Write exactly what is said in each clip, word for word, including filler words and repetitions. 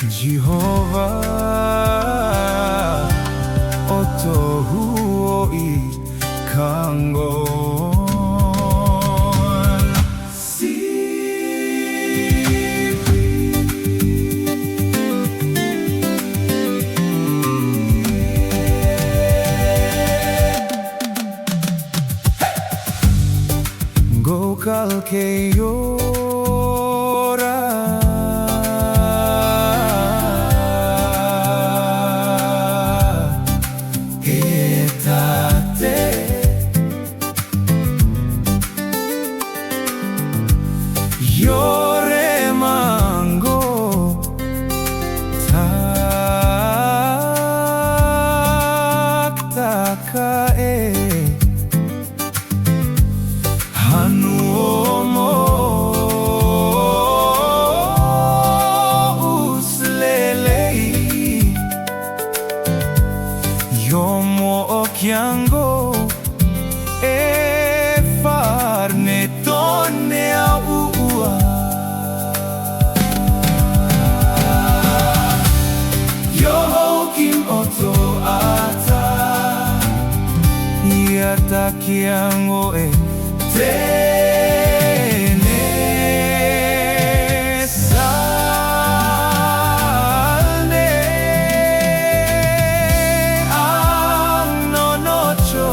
Jihova, o tou o i kangon. Gou kal kei ora e tate. Yore mango taktaka e hanu o mo us lelei. Yo mo o kiango e far ne tone a ua. Yo ho kim o to ata i ata kiango e tene salne ang nonocho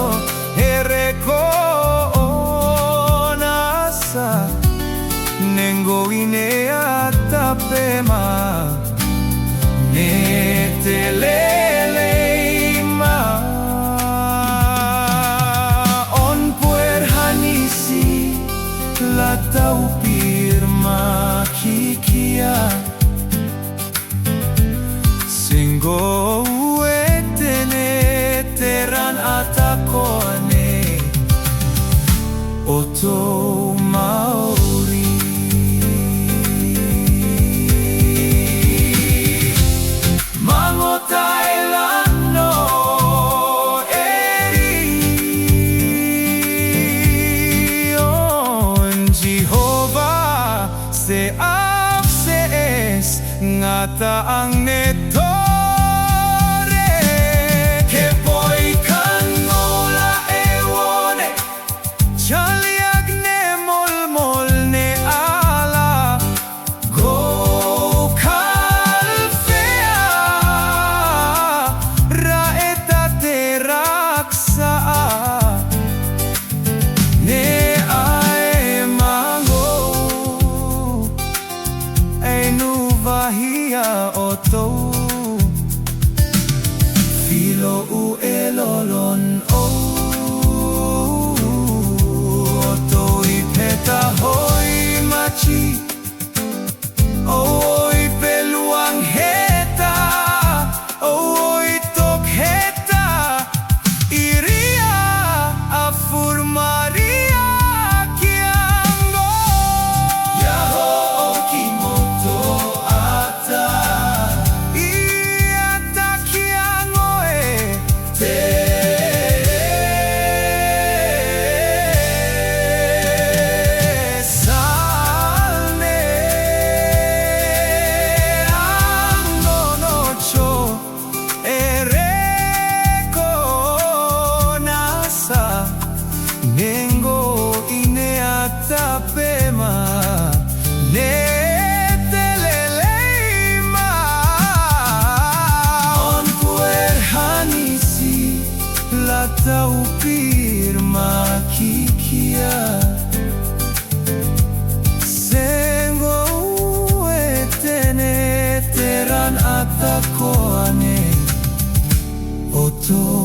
e reko ona sa nengo ine ata pema ne te lelei ma. On puer hanisi la tau pir ma kikia. Sengo u etene teran ata koane o tou mauri. Mango tailan no eri on Jihova se ap se es ngata ang ne tore ke poi kan mola e wone. Chaliak ne molmol ne ala go kalfea ra e tate raksa a ne ai mango. Ai nu vahia o tou filo u e lolon o tou i peta hoi machi. Oi peluang heta, oi tok heta, iria a furmaria kiango. Yaho o kimoto ata, i ata kiango e te salne ang nonocho e rekonasa. Nengo ine ata pema ne te lelei ma. On puer hanisi la tau pir ma kikia. Sengo u etene teran ata koane o tou